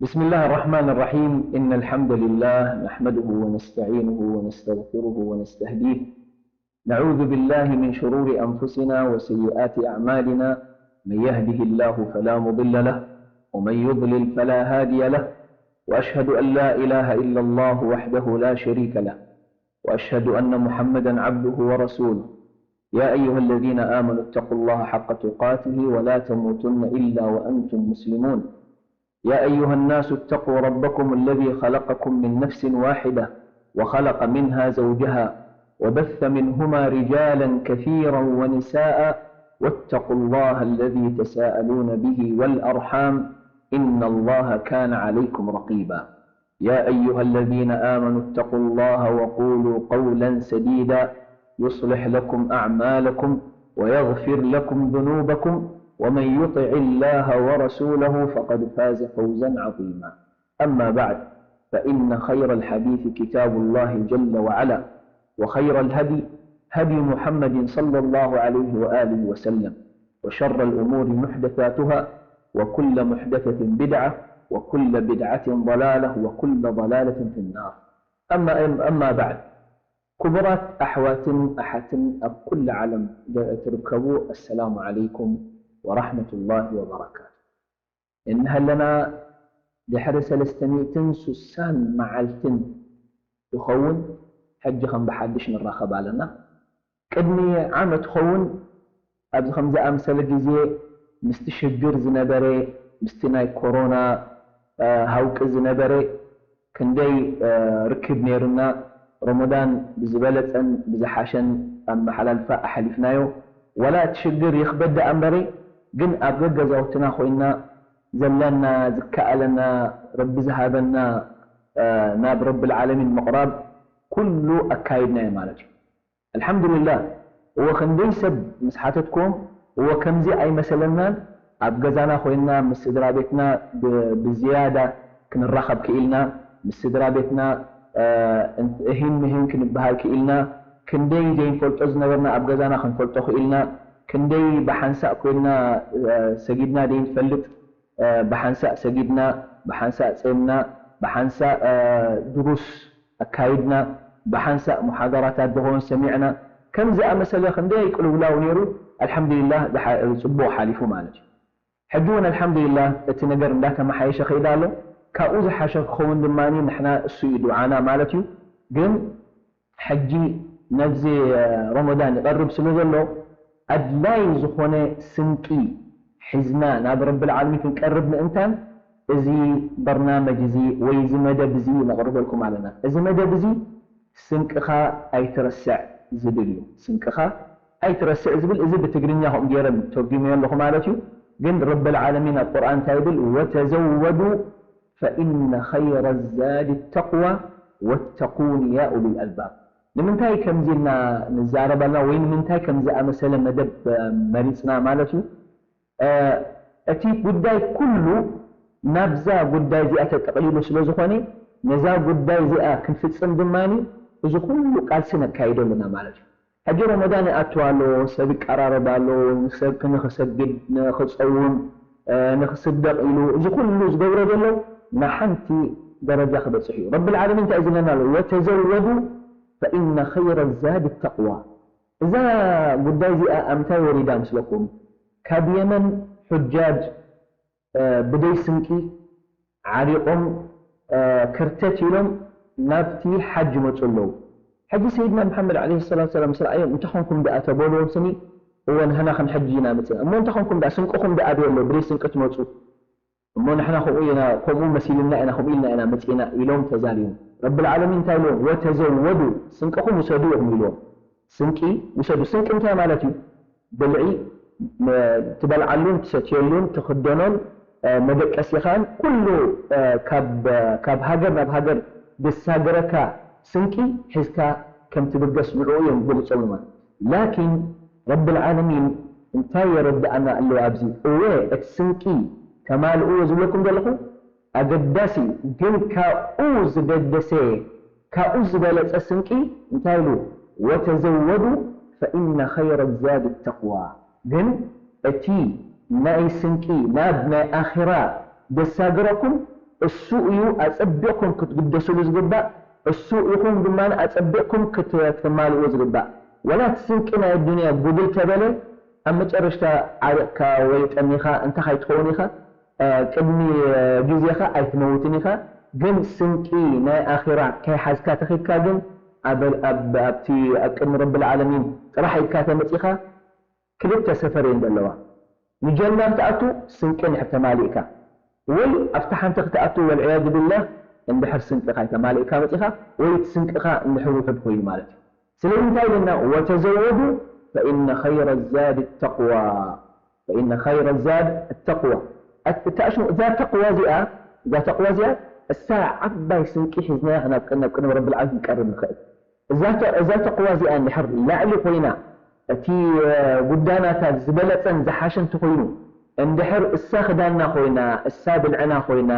بسم الله الرحمن الرحيم. إن الحمد لله نحمده ونستعينه ونستغفره ونستهديه. نعوذ بالله من شرور أنفسنا وسيئات أعمالنا. من يهده الله فلا مضل له، ومن يضلل فلا هادي له. وأشهد أن لا إله إلا الله وحده لا شريك له. وأشهد أن محمدا عبده ورسوله. يا أيها الذين آمنوا اتقوا الله حق تقاته ولا تموتن إلا وأنتم مسلمون. يا أيها الناس اتقوا ربكم الذي خلقكم من نفس واحدة وخلق منها زوجها وبث منهما رجالا كثيرا ونساء واتقوا الله الذي تساءلون به والأرحام إن الله كان عليكم رقيبا. يا أيها الذين آمنوا اتقوا الله وقولوا قولا سديدا يصلح لكم أعمالكم ويغفر لكم ذنوبكم ومن يطع الله ورسوله فقد فاز فوزا عظيما. أما بعد، فإن خير الحديث كتاب الله جل وعلا، وخير الهدي هدي محمد صلى الله عليه وآله وسلم، وشر الأمور محدثاتها، وكل محدثة بدعة، وكل بدعة ضلالة، وكل ضلالة في النار. أما أما بعد، ክቡራት ኣሕዋትን ኣሓትን ኣብ ኩሉ ዓለም ትርከቡ፣ ኣሰላሙ ዓለይኩም ወራሕመቱላሂ ወበረካቱ። እንሃለና ድሕሪ ሰለስተ ሚእትን ስሳን መዓልትን ይኸውን፣ ሕጂ ከም ብሓድሽ ንራኸብ ኣለና። ቅድሚ ዓመት ይኸውን ኣብዚ ከም ዝኣምሰለ ግዜ ምስቲ ሽግር ዝነበረ፣ ምስቲ ናይ ኮሮና ሃውቂ ዝነበረ ክንደይ ርክብ ነይሩና። ረመዳን ብዝበለፀን ብዝሓሸን ኣመሓላልፋ ኣሕሊፍናዮ። ዋላ እቲ ሽግር ይኽበድ ደኣ እምበረ፣ ግን ኣብ ገገዛውትና ኮይና ዘለና፣ ዝከኣለና፣ ረቢ ዝሃበና ናብ ረብል ዓለሚን ምቕራብ ኩሉ ኣካይድናዮ ማለት እዩ። ኣልሓምዱሊላህ። እወ ክንደይ ሰብ ምስ ሓተትኩም፣ እወ ከምዚ ኣይመሰለናን፣ ኣብ ገዛና ኮይንና ምስ ስድራ ቤትና ብ- ብዝያዳ ክንራኸብ ክኢልና፣ ምስ ስድራ ቤትና እህን ምህን ክንበሃል ክኢልና፣ ክንደይ ዘይንፈልጦ ዝነበርና ኣብ ገዛና ክንፈልጦ ክኢልና፣ ክንደይ ብሓንሳእ ኮይንና ሰጊድና ዘይንፈልጥ ብሓንሳእ ሰጊድና፣ ብሓንሳእ ጼምና፣ ብሓንሳእ ድሩስ ኣካይድና፣ ብሓንሳእ ሙሓደራታት ዝኾን ሰሚዕና፣ ከም ዝኣመሰለ ክንደይ ቅልውላው ነይሩ። ኣልሓምዱሊላህ ዝሓ- ጽቡቕ ሓሊፉ ማለት እዩ። ሕጂ እውን ኣልሓምዱሊላህ እቲ ነገር እንዳተመሓየሸ ከይዳ ኣሎ። ካብኡ ዝሓሸ ክኸውን ድማ ንሕና እሱ እዩ ዱዓና ማለት እዩ። ግን ሕጂ ነዚ ረመዳን ይቐርብ ስለ ዘሎ ኣድላይ ዝኾነ ስንቂ ሒዝና ናብ ረብል ዓለሚን ክንቀርብ ምእንታን እዚ በርናመጅ እዚ ወይ እዚ መደብ እዚ ነቕርበልኩም ኣለና። እዚ መደብ እዚ ስንቅኻ ኣይትረስዕ ዝብል እዩ። ስንቅኻ ኣይትረስዕ ዝብል እዚ ብትግርኛ ከምኡ ገይረ ተርጉመዮ ኣለኹ ማለት እዩ። ግን ረብል ዓለሚን ኣብ ቁርኣን እንታይ ይብል? ወተዘወዱ ፈኢነ ኸይረ ዛዲ ተቅዋ ወተቁን ያ ኡሉል ኣልባብ። ንምንታይ ከምዚ ኢልና ንዛረብ ኣለና ወይ ንምንታይ ከም ዝኣመሰለ መደብ መሪፅና ማለት እዩ? እቲ ጉዳይ ኩሉ ናብዛ ጉዳይ እዚኣ ተጠቕሊሉ ስለ ዝኾነ ነዛ ጉዳይ እዚኣ ክንፍፅም ድማ እዚ ኩሉ ቃልሲ ነካይዶ ኣለና ማለት እዩ። ሕጂ ረመዳን ይኣቱ ኣሎ፣ ሰብ ይቀራረብ ኣሎ፣ ንሰብ ንኽሰግድ፣ ንኽፀውም፣ ንኽስደቕ ኢሉ እዚ ኩሉ ዝገብሮ ዘሎ ንሓንቲ ደረጃ ክበፅሕ እዩ። ረብል ዓለሚን እንታይ እዩ ዝብለና ኣሎ? ወተዘወዱ ፈኢነ ኸይረ ዛዲ ተቅዋ። እዛ ጉዳይ እዚኣ ኣብ ምንታይ ወሪዳ ምስለኩም? ካብ የመን ሑጃጅ ብደይ ስንቂ ዓሪቖም ከርተት ኢሎም ናብቲ ሓጅ ይመፁ ኣለዉ። ሕጂ ሰይድና መሓመድ ዓለይሂ ሰላቱ ሰላም ምስ ረኣዮም እንታይ ኾንኩም ደኣ ተበልዎም ስኒ፣ እወ ንሕና ክንሕጅ ኢና መፂና። እሞ እንታይ ኾንኩም ደኣ ስንቅኹም ደኣ ኣበይ ኣሎ? ብደይ ስንቂ ትመፁ። እሞ ንሕና ከምኡ ኢና፣ ከምኡ መሲልና ኢና፣ ከምኡ ኢልና ኢና መፂና ኢሎም ተዛሪቦም። ረብል ዓለሚን እንታይ ኢልዎም? ወተዘወዱ፣ ስንቅኹም ውሰዱ ኢኹም ኢልዎም። ስንቂ ውሰዱ። ስንቂ እንታይ ማለት እዩ? ብልዒ፣ ትበልዓሉን ትሰትየሉን ትኽደኖን መደቀሲኻን ኩሉ ካብ ሃገር ናብ ሃገር ዘሳግረካ ስንቂ ሒዝካ ከም ትብገስ ንዕኡ እዮም ዝገልጾም ማለት። ላኪን ረብል ዓለሚን እንታይ የረድኣና ኣለዎ ኣብዚ? እወ እቲ ስንቂ ተማልእዎ ዝብለኩም ዘለኹ ኣገዳሲ እዩ፣ ግን ካብኡ ዝገደሰ ካብኡ ዝበለጸ ስንቂ እንታይ ኢሉ? ወተዘወዱ ፈኢነ ኸይረ ዛዲ ተቅዋ። ግን እቲ ናይ ስንቂ ናብ ናይ ኣኺራ ዘሳግረኩም እሱ እዩ ኣጸቢቕኩም ክትግደስሉ ዝግባእ፣ እሱ ኢኹም ድማ ኣጸቢቕኩም ክት-፣ ክተማልእዎ ዝግባእ። ወላ እቲ ስንቂ ናይ ኣዱንያ ጉድል ተበለ፣ ኣብ መጨረሽታ ዓሪቕካ ወይ ጠሚኻ እንታይ ከይትኸውን ኢኻ፣ እ፣ ቅድሚ፣ እ፣ ግዜኻ ኣይትመውትን ኢኻ። ግን ስንቂ ናይ ኣኺራ ከይሓዝካ ተኺድካ ግን ኣብ፣ ኣብ፣ ኣብቲ ኣብ ቅድሚ ረብል ዓለሚን ጥራሕ ኢድካ ተመጺኻ ክልተ ሰፈር እየን ዘለዋ። ንጀና ክትኣቱ ስንቂ እንድሕር ተማሊእካ፣ ወይ ኣብታ ሓንቲ ክትኣቱ ወልዕያዙ ቢላህ እንድሕር ስንቅኻ ኣይተማሊእካ መጺኻ፣ ወይ እቲ ስንቅኻ እንድሕር ውሑድ ኮይኑ ማለት እዩ። ስለዚ እንታይ ኢለና? "ወተዘወዱ ፈኢነ ኸይረ ዛድ ተቅዋ፣ ፈኢነ ኸይረ ዛድ ተቅዋ።" እታ ሽሙ፣ እዛ ተቅዋ እዚኣ፣ እዛ ተቅዋ እዚኣ እሳ ዓባይ ስንቂ ሒዝናያ ናብ፣ ናብ ቅድሚ ረብል ዓለሚን ክንቀርብ ንኽእል። እዛ ተ-፣ እዛ ተቕዋ እዚኣ እንድሕር ላዕሊ ኮይና፣ እቲ፣ እ፣ ጉዳናታ ዝበለጸን ዝሓሸን ተኾይኑ፣ እንድሕር እሳ ክዳንና ኮይና፣ እሳ ብልዕና ኮይና፣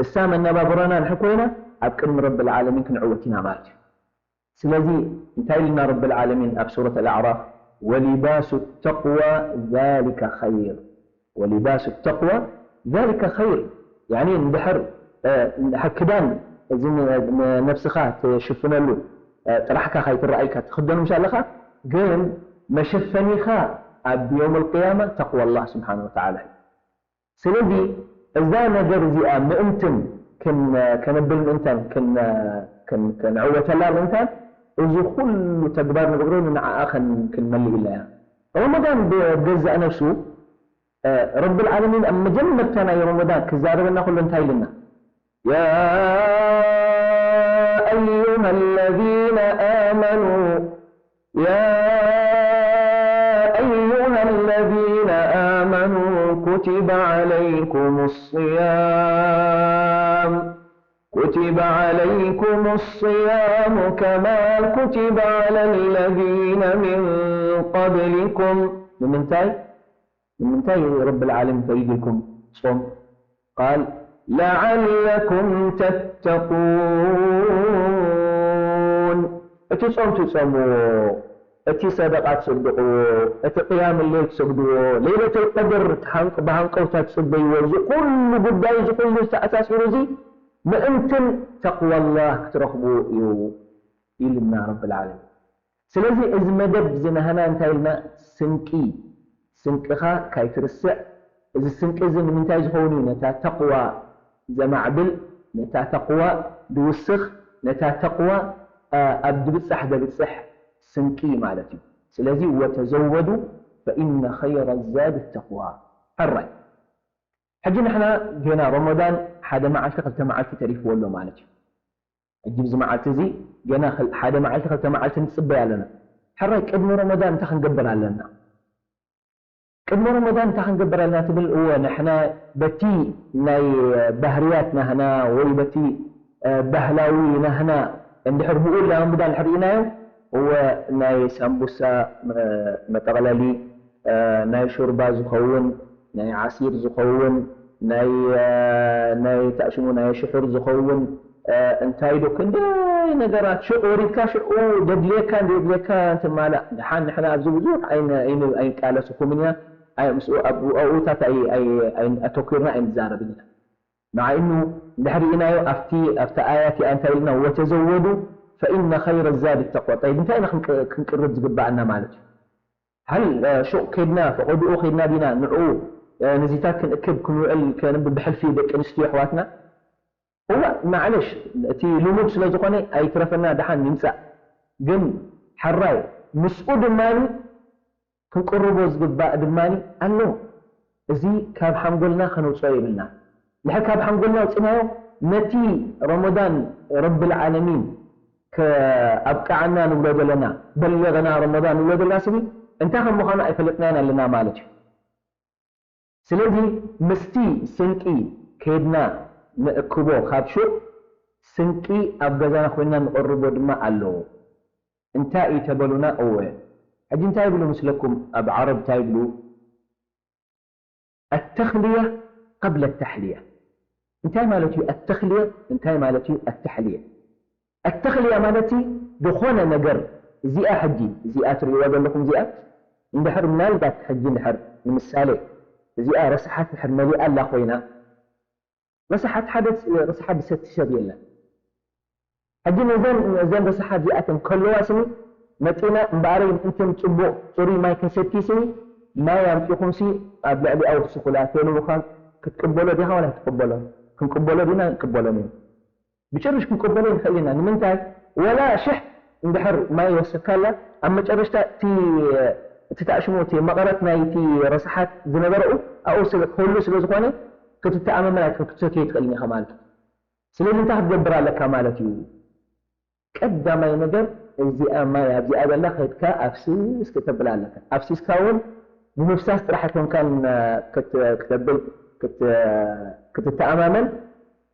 እሳ መነባብሮና እንድሕር ኮይና፣ ኣብ ቅድሚ ረብል ዓለሚን ክንዕወት ኢና ማለት እዩ። ስለዚ እንታይ ኢልና ረብል ዓለሚን ኣብ ሱረት ኣልኣዕራፍ? "ወሊባሱ ተቕዋ ዛሊከ ኸይር።" ወሊባሱ ተቅዋ ዛሊከ ኸይር። ያኒ እንድሕር፣ እ፣ እንድሕር ክዳን እዚ ን-፣ ንነብስኻ ትሽፍነሉ፣ እ፣ ጥራሕካ ካይትረኣይካ ትኽደኑ ምሽ ኣለኻ፣ ግን መሸፈኒኻ ኣብ የውም ኣልቅያማ ተቅዋ ኣላህ ስብሓን ወተዓላ እዩ። ስለዚ እዛ ነገር እዚኣ ምእንትን ክን-፣ ከነብል ምእንታን ክን-፣ ክን-፣ ክንዕወተላ ምእንታን እዚ ኩሉ ተግባር ንገብሮ ንዓኣ ከን-፣ ክንመልእ ኢልና እያ። ረመዳን ብገዛእ ነብሱ ረብል ዓለሚን ኣብ መጀመርታ ናይ ረመዳን ክዛረበና ከሎ እንታይ ኢልና? يا أيها الذين آمنوا، يا أيها الذين آمنوا كتب عليكم الصيام، كتب عليكم الصيام كما كتب على الذين من قبلكم. ንምንታይ? ንምንታይ ረብል ዓለሚን ፈሪድልኩም ጾም? ቃል ለዓለኩም ተተቁን፣ እቲ ጾም ትጸምዎ፣ እቲ ሰደቃ ትስድቅዎ፣ እቲ ቅያም ሌል ትሰግድዎ፣ ለይለቱል ቀድር ትሃንቅ-፣ ብሃንቀውታ ትጽበይዎ፣ እዚ ኩሉ ጉዳይ፣ እዚ ኩሉ ዝተኣሳሲሩ እዚ ምእንትን ተቅዋላህ ክትረኽቡ እዩ ኢሉና ረብል ዓለሚን። ስለዚ እዚ መደብ እዚ ናህና እንታይ ኢልና? ስንቂ፣ ስንቅኻ ካይትርስዕ። እዚ ስንቂ እዚ ንምንታይ ዝኸውን እዩ? ነታ ተቕዋ ዘማዕብል፣ ነታ ተቕዋ ድውስኽ፣ ነታ ተቕዋ፣ አ፣ ኣብ ድብጻሕ ደብጽሕ ስንቂ ማለት እዩ። ስለዚ ወተዘወዱ ፈኢነ ኸይረ ዛድ ተቕዋ። ሕራይ። ሕጂ ንሕና ጌና ረመዳን ሓደ መዓልቲ ክልተ መዓልቲ ተሪፍዎ ኣሎ ማለት እዩ። ሕጂ ኣብዚ መዓልቲ እዚ ገና ክል-፣ ሓደ መዓልቲ ክልተ መዓልቲ ንጽበይ ኣለና። ሕራይ ቅድሚ ረመዳን እንታይ ክንገብር ኣለና? ቅድሚ ረመዳን እንታይ ክንገብር ኣለና ትብል? እወ፣ ንሕና በቲ ናይ ባህርያት ናህና ወይ በቲ፣ እ፣ ባህላዊ ናህና እንድሕር ብኡ ለማምዳ እንድሕር ርኢናዮ፣ እወ፣ ናይ ሳምቡሳ መ-፣ መጠቕለሊ፣ እ፣ ናይ ሹርባ ዝኸውን፣ ናይ ዓሲር ዝኸውን፣ ናይ፣ እ፣ ናይ ታእሽሙ ናይ ሽሑር ዝኸውን፣ እ፣ እንታይ ዶ ክንደይ ነገራት ሽዑ ወሪድካ ሽዑ ደድልየካ እንደ የድልየካ እንትማላእ። ደሓን ንሕና ኣብዚ ብዙሕ ኣይን-፣ ኣይን-፣ ኣይንቃለስኹምን ኢና። ኣይ-፣ ምስኡ ኣብ-፣ ኣብኡታት ኣይ-፣ ኣይ-፣ ኣይ-፣ ኣተኲርና ኣይንዛረብን ኢና። ንዓ እኑ እንድሕር ርኢናዮ ኣብቲ፣ ኣብቲ ኣያት እያ እንታይ ኢልና? "ወተዘወዱ ፈኢነ ኸይረ ዛድ ተቅዋ።" ጠይብ፣ እንታይ ኢና ክንቅ-፣ ክንቅርብ ዝግባኣና ማለት እዩ? ሃል፣ እ፣ ሹቕ ከይድና፣ ፈቐድኡ ከይድና ዲና ንዕኡ፣ እ፣ ነዚታት ክንእክብ፣ ክንውዕል፣ ከንብል ብሕልፊ ደቂ ኣንስትዮ ኣሕዋትና? እዋእ፣ ማዕለሽ፣ እቲ ልሙድ ስለ ዝኾነ ኣይትረፈና፣ ደሓን ይምጻእ። ግን ሕራይ፣ ምስኡ ድማኒ ክንቅርቦ ዝግባእ ድማኒ ኣሎ። እዚ ካብ ሓንጎልና ከነውጽኦ የብልና። ድሕር ካብ ሓንጎልና ኣውጺናዮ፣ ነቲ ረመዳን ረብል ዓለሚን ከኣብቅዓና ንብሎ ዘለና፣ በለገና ረመዳን ንብሎ ዘለና ስቢ፣ እንታይ ከም ምዃኑ ኣይፈለጥናዮን ኣለና ማለት እዩ። ስለዚ ምስቲ ስንቂ ከይድና ንእክቦ ካብ ሹቕ፣ ስንቂ ኣብ ገዛና ኮይንና ንቐርቦ ድማ ኣለዎ። እንታይ እዩ ተበሉና? እወ። ሕጂ እንታይ ይብሉ ምስለኩም? ኣብ ዓረብ እንታይ ይብሉ? التخلية قبل التحلية። እንታይ ማለት እዩ التخلية? እንታይ ማለት እዩ التحلية? التخلية ማለት ዝኾነ ነገር እዚኣ ሕጂ፣ እዚኣ ትርእይዋ ዘለኹም እዚኣ፣ እንድሕር ምናልባት ሕጂ እንድሕር ንምሳሌ እዚኣ ረስሓት እንድሕር መሊኣ ኣላ ኮይና፣ ረሳሓት ሓደ ረሳሓት ዝሰቲ ሰብ የለን። ሕጂ ነዘን ነዘን ረሳሓት እዚኣተን ከለዋ ስኒ መጢና እምበኣረይ ምእንትን ጽቡቕ ጽሩይ ማይ ክንሰቲ ስኒ ማይ ኣምጺኹምሲ ኣብ ልዕሊኣ ውስኹላ ተልውኻ ክትቅበሎ ዲኻ ዋላ ክትቅበሎ? ክንቅበሎ ዲና ንቅበሎ ኒ ብጭርሽ ክንቅበሎ ንኽእል ኢና። ንምንታይ ወላ ሽሕ እንድሕር ማይ ወሰካላ ኣብ መጨረሽታ እቲ እቲ ታእሽሙ እቲ መቐረት ናይ እቲ ረሳሓት ዝነበረኡ ኣብኡ ስለ ክህሉ ስለ ዝኾነ ክትተኣማመን ኣይትኽእል ክትሰትዮ ኣይትኽእልን ኢኻ ማለት እዩ። ስለዚ እንታይ ክትገብር ኣለካ ማለት እዩ? ቀዳማይ ነገር እዚኣ ማይ ኣብዚኣ ዘላ ከድካ ኣፍሲስ ክተብላ ኣለካ። ኣፍሲስካ እውን ንምፍሳስ ጥራሕ ኣይኮንካን ክተብል ክትተኣማመን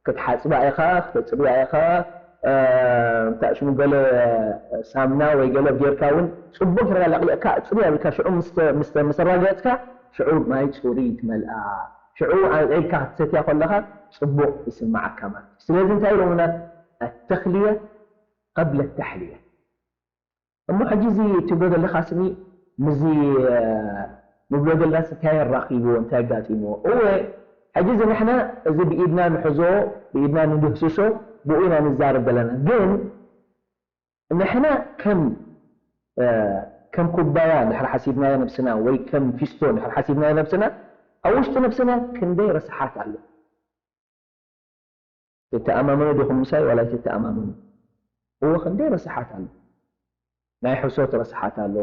ክትሓፅባ ኢኻ፣ ክተፅርያ ኢኻ። እንታይ ሽሙ ገለ ሳምና ወይ ገለ ጌርካ እውን ፅቡቅ ጌርካ ለቅሊቕካ ፅርያ ኢልካ ሽዑ ምስ ኣረጋገፅካ ሽዑ ማይ ፅሩይ ትመልኣ። ሽዑ ኣልዒልካ ክትሰትያ ከለኻ ፅቡቅ ይስምዓካ ማለት እዩ። ስለዚ እንታይ ኢሎምና ኣተኽልየ ቀብለ ተሕልየ። እሞ ሕጂ እዚ ትብሎ ዘለኻ ስኒ ምስዚ ንብሎ ዘለና እንታይ ኣራኺብዎ እንታይ ኣጋጢምዎ? እወ ሕጂ እዚ ንሕና እዚ ብኢድና ንሕዞ ብኢድና ንድህስሶ ብኡ ኢና ንዛረብ ዘለና። ግን ንሕና ከም ከም ኩባያ እንድሕር ሓሲብናዮ ነብስና ወይ ከም ፊስቶ እንድሕር ሓሲብናዮ ነብስና ኣብ ውሽጢ ነብስና ክንደይ ረስሓት ኣሎ። ትተኣማመኑ ዲኹም ምሳይ ዋላ ኣይትተኣማመኑ? እወ ክንደይ ረስሓት ኣሎ። ናይ ሕሶት ረስሓት ኣሎ።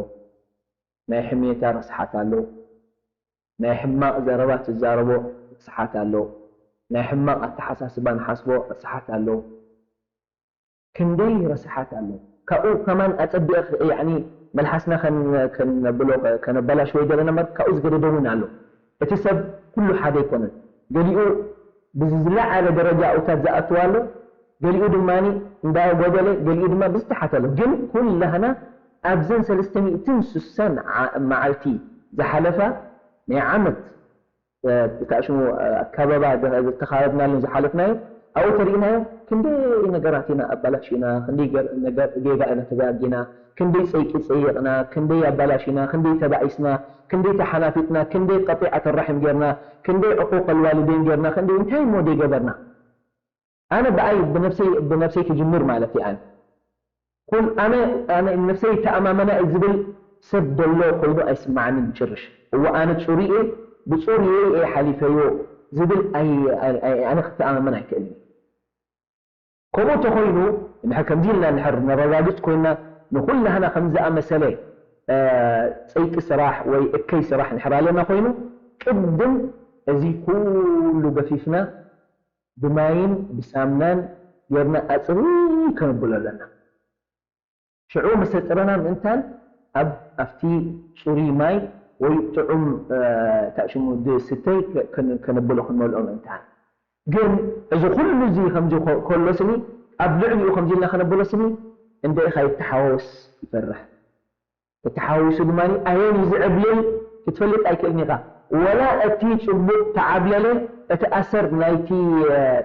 ናይ ሕሜታ ረስሓት ኣሎ። ናይ ሕማቕ ዘረባ ትዛረቦ ረስሓት ኣሎ። ናይ ሕማቕ ኣተሓሳስባ ንሓስቦ ረስሓት ኣሎ። ክንደይ ረስሓት ኣሎ። ካብኡ ከማን ኣጸቢቐ ያኒ መልሓስና ከነብሎ ከነበላሽዎ ይደለና እምበር ካብኡ ዝገደደ እውን ኣሎ። እቲ ሰብ ኩሉ ሓደ ኣይኮነን። ገሊኡ ብዝለዓለ ደረጃ ኣብታት ዝኣትው ኣሎ፣ ገሊኡ ድማ እንዳጎደለ፣ ገሊኡ ድማ ብዝተሓተ ኣሎ። ግን ኩላህና ኣብዘን ሰለስተ ሚእትን ስሳን መዓልቲ ዝሓለፋ ናይ ዓመት እታ ሽሙ ኣካባባ ዝተኻረብናሉ ዝሓለፍናዮ ኣብኡ ተሪእናዮ ክንደይ ነገራት ኢና ኣባላሽና፣ ክንደይ ጌጋ ኢና ተጋጊና፣ ክንደይ ጸይቂ ጸይቕና፣ ክንደይ ኣባላሽና፣ ክንደይ ተባኢስና፣ ክንደይ ተሓናፊጥና፣ ክንደይ ቀጢዓት ራሒም ጌርና፣ ክንደይ ዕቁቅ ኣልዋሊደይን ጌርና፣ ክንደይ እንታይ እሞ ደይገበርና? ኣነ ብኣይ ብነብሰይ ብነብሰይ ክጅምር ማለት እዩ። ኣነ ኩል ኣነ ኣነ ነብሰይ ይተኣማመና እዩ ዝብል ሰብ ደሎ ኮይኑ ኣይስምዓንን ብጭርሽ። እወ ኣነ ጽሩይ እየ ብጽሩየይ እየ ሓሊፈዮ ዝብል ኣይ ኣይ ኣይ ኣነ ክተኣማመን ኣይክእልን። ከምኡ እንተኾይኑ እንድሕር ከምዚ ኢልና እንድሕር ነረጋግጽ ኮይና ንኹላህና ከም ዝኣመሰለ ጸይቂ ስራሕ ወይ እከይ ስራሕ እንድሕር ኣለና ኮይኑ ቅድም እዚ ኩሉ ገፊፍና ብማይን ብሳምናን ጌርና ኣጽሪ ከነብሎ ኣለና። ሽዑ ምስ ኣጽረና ምእንታን ኣብ ኣብቲ ጽሩይ ማይ ወይ ጥዑም ታሽሙ ዝስተይ ከነብሎ ክንመልኦ ምእንታን። ግን እዚ ኩሉ እዚ ከምዚ ከሎ ስኒ ኣብ ልዕሊኡ ከምዚ ኢልና ከነብሎ ስኒ እንደ ኢኻ ይተሓወስ ይፈርሕ። ተተሓዊሱ ድማ ኣየን እዩ ዝዕብልል ክትፈልጥ ኣይክእልን ኢኻ። ወላ እቲ ጽቡቕ ተዓብለለ እቲ ኣሰር ናይቲ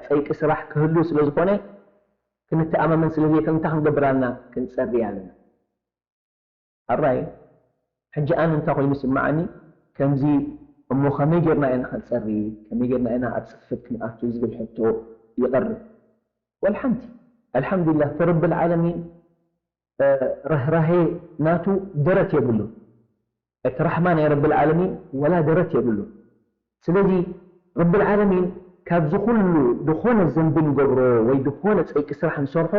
ጸይቂ ስራሕ ክህሉ ስለ ዝኾነ ክንተኣማመን ስለ ዘይክእል እንታይ ክንገብር ኣለና? ክንጸሪ ኣለና። ኣራይ ሕጂ ኣነ እንታይ ኮይኑ ስምዓኒ ከምዚ እሞ ከመይ ጌርና ኢና ክንጸሪ ከመይ ጌርና ኢና ኣብ ጽፍት ክንኣቱ ዝብል ሕቶ ይቐርብ። ወልሓንቲ ኣልሓምዱሊላህ እቲ ረብል ዓለሚን ርህራሄ ናቱ ደረት የብሉን። እቲ ራሕማ ናይ ረብል ዓለሚን ወላ ደረት የብሉን። ስለዚ ረብል ዓለሚን ካብዚ ኩሉ ዝኾነ ዘንቢ ንገብሮ ወይ ዝኾነ ጸይቂ ስራሕ ንሰርሖ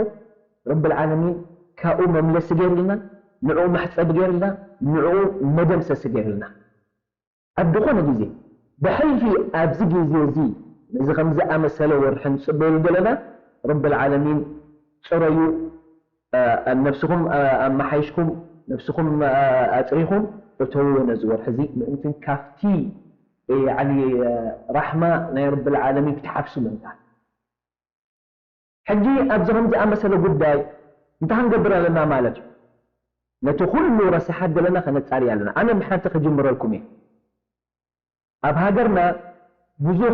ረብል ዓለሚን ካብኡ መምለሲ ገይርልና ንዕኡ መሕጸቢ ገይርልና ንዕኡ መደምሰሲ ገይርልና። ኣብ ዝኾነ ግዜ ብሕልፊ ኣብዚ ግዜ እዚ ነዚ ከም ዝኣመሰለ ወርሒ ንጽበየሉ ዘለና ረብል ዓለሚን ጽረዩ ነብስኹም ኣመሓይሽኩም ነብስኹም ኣጽሪኹም እተዉ ነዚ ወርሒ እዚ ምእንትን ካብቲ ያኒ ራሕማ ናይ ረብል ዓለሚን ክትሓፍሱ ምእንታን። ሕጂ ኣብዚ ከም ዝኣመሰለ ጉዳይ እንታይ ክንገብር ኣለና ማለት እዩ? ነቲ ኩሉ ረሳሓት ዘለና ከነጻሪ ኣለና። ኣነ ብሓንቲ ክጅምረልኩም እየ። ኣብ ሃገርና ብዙሕ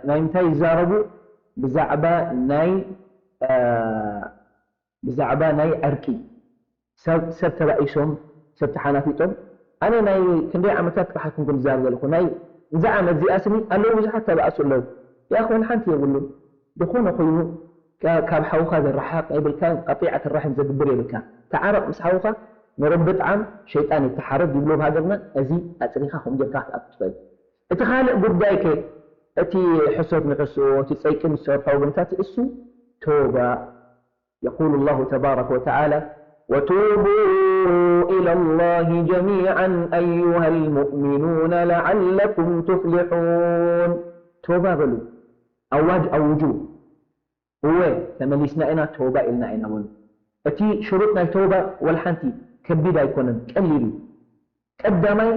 ናይ ምንታይ ይዛረቡ ብዛዕባ ናይ ብዛዕባ ናይ ዕርቂ ሰብ ሰብ ተባኢሶም ሰብ ተሓናፊጦም ኣነ ናይ ክንደይ ዓመታት ጥራሕ ኣይኮንኩን ዝዛረብ ዘለኹ ናይ እዛ ዓመት እዚኣ ስኒ ኣለዉ ብዙሓት ተባእሱ ኣለዉ ያ ኾን ሓንቲ የብሉን። ዝኾነ ኮይኑ ካ-፣ ካብ ሓውኻ ዘረሓቕ የብልካ፣ ቀጢዓት ራሒም ዘግብር የብልካ። ተዓረቕ ምስ ሓውኻ፣ ንረቢ ጥዓም፣ ሸይጣን ይተሓረድ ይብሉ ኣብ ሃገርና። እዚ ኣጽሪኻ ከም ጌርካ ክትኣቱ ትኽእል። እቲ ካልእ ጉዳይ ከ፣ እቲ ሕሶት ንሕስኦ፣ እቲ ጸይቂ ንሰርሖ ወገንታት እሱ ቶባ። يقول الله تبارك وتعالى: وتوبوا إلى الله جميعا أيها المؤمنون لعلكم تفلحون. ቶባ በሉ። ኣዋጅ ኣውጁ። እወ፣ ተመሊስና ኢና፣ ቶባ ኢልና ኢና በሉ። እቲ ሽሩጥ ናይ ቶባ ወላ ሓንቲ ከቢድ ኣይኮነን፣ ቀሊል እዩ። ቀዳማይ፣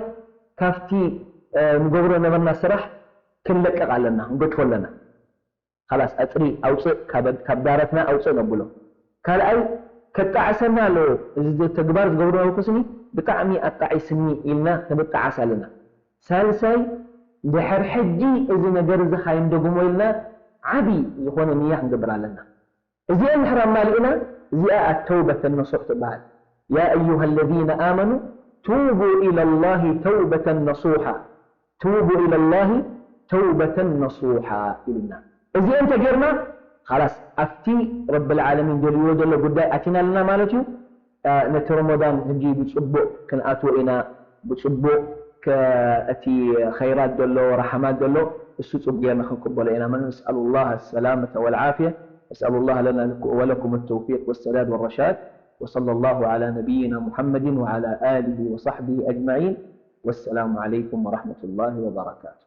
ካብቲ፣ እ፣ ንገብሮ ነበርና ስራሕ ክንለቅቕ ኣለና፣ ክንገድፎ ኣለና። ኻላስ፣ ኣጽሪ ኣውጽእ፣ ካብ፣ ካብ ዳረትና ኣውጽእ ነብሎ። ካልኣይ፣ ከጣዕሰና ኣለዎ። እዚ ተግባር ዝገብሮ ነበርኩስኒ ብጣዕሚ ኣጣዒስኒ ኢልና ክንጣዓስ ኣለና። ሳልሳይ፣ ድሕር ሕጂ እዚ ነገር እዚ ካይንደግሞ ኢልና ዓቢ ዝኾነ ንያ ክንገብር ኣለና። እዚኣ እንድሕር ኣማሊእና፣ እዚኣ ኣተውበተ ነሱሕ ትበሃል። يا أيها الذين آمنوا توبوا إلى الله توبة نصوحا، توبوا إلى الله توبة نصوحا ኢሉና። እዚኣ እንተጌርና፣ ኻላስ ኣብቲ ረብል ዓለሚን ደልይዎ ዘሎ ጉዳይ ኣቲና ኣለና ማለት እዩ። እ፣ ነቲ ረመዳን ሕጂ ብጽቡቕ ክንኣትዎ ኢና። ብጽቡቕ ከ-፣ እቲ ኸይራት ዘሎ፣ ረሓማት ዘሎ፣ እሱ ጽቡቕ ጌርና ክንቅበሎ ኢና። نسأل الله السلامة والعافية. نسأل الله لنا ولكم التوفيق والسداد والرشاد. وصلى الله على نبينا محمد وعلى آله وصحبه أجمعين. والسلام عليكم ورحمة الله وبركاته.